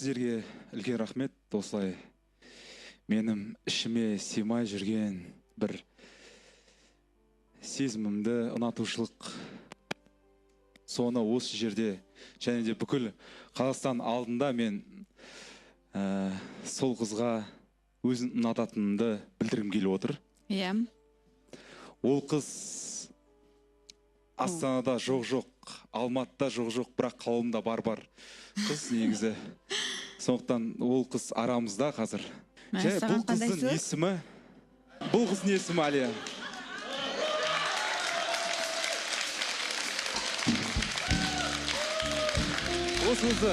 Сіздерге үлкен рахмет. Осылай менің ішіме сыймай жүрген бір сезімімді, ұнатушылық, соны осы жерде және де бүкіл Қазақстан алдында мен сол қызға өзін ұнататынымды білдіргім келіп отыр. Иә. Ол қыз Астанада жоқ-жоқ, Алматыда жоқ-жоқ, бірақ қауымда бар-бар қыз негізі. Сондықтан ол қыз арамызда қазір. Және Мәссаған, бұл қандай қыздың сыйлық? есімі, бұл қыздың есімі Әлия. Осы қызды